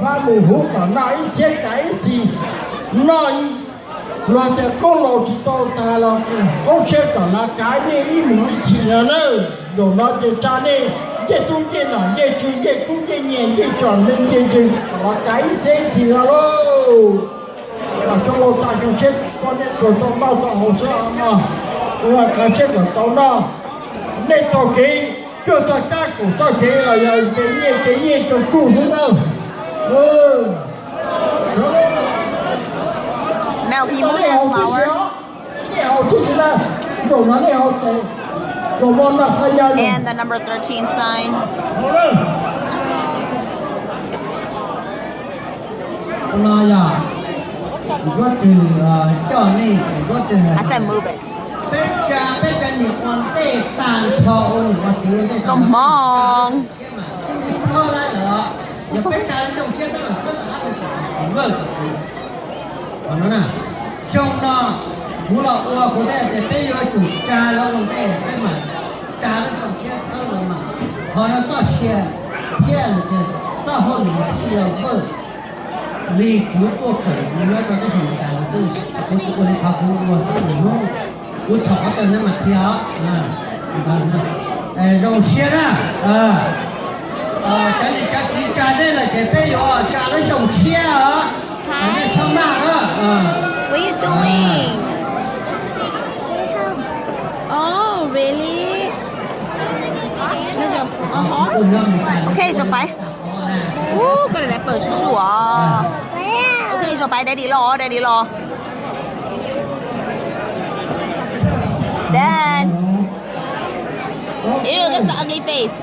Fab mus huv kom noj ib txhiab kav ib txhis, noj luag tias koob laus tsis tau tag los koob tshiab kom lawv kav nej ib mus ib txhis no na. Zaum no ces tsa nej ncej tub ncej nom ncej tswv ncej kub ncej nyias ncej tsom ncej ncej kom lawv kav ib txhiab ib txhis no lauj. Mas xyoo laus tag xyoo tshiab koj nej tsuas tau noj tau haus xwb no, kav tshiab kom tau noj. Nej taug kev cuaj txoj kab kaum txoj kev los yog ces nyiaj ces nyiaj ces kuj xwb na. Mel, can you move that flower? Nej haus tib si na, zaum no nej haus ces zaum no noj qhov yas. And the number thirteen sign. No yog Ntsuab Twg coj nej, Ntsuab Twg, peb tsa peb cov niam ua ntej tag nrho, ua niam ua txiv ua ntej tag nrho. Hmoob, txhob lawm, yog peb tsa lub xyoo tshiab peb mam txhawb tom qab rau tus vwj. Xyoo no kuv los ua kuv thiaj tias peb yuav tsum tsa lawv ua ntej, peb mam tsa lub xyoo tshiab txhawb lawv mas qhov no txoj sia thiab tias txoj hauj lwm thiaj yuav vwj li kuv tuaj kawm nyob rau teb chaws Amelikas lawm xwb. Kuv tsis ua li qhov kuv ua xwb, kuv txhom qhov twg nej mam qhia os. Zoo siab na. Cov niam cov txiv tsa nej lawm ces peb yuav tsa lub xyoo tshiab os. Nej txhob maj na. What are you doing? Oh, really? Ok, zaum pais. Ub, koj niam pawg sub sub os. Ok, zaum pais, daddy los, daddy los. Dad. Ew, that's an ugly face.